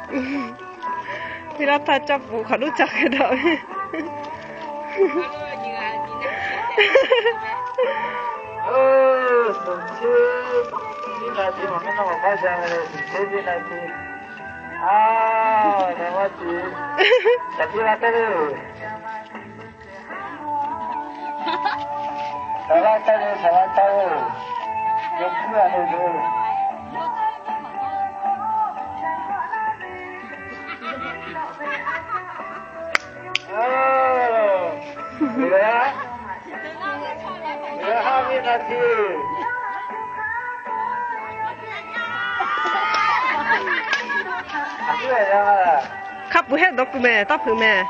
Teˇ g'aˇ htaˇ caˇ peuˬ hk'aˬ nuˇ caˇ hk'e daꞈ ve. Hk'a peuˬ hehˆ dawˬ kuiˬ mehˍ, taˇ peuˬ mehˍ.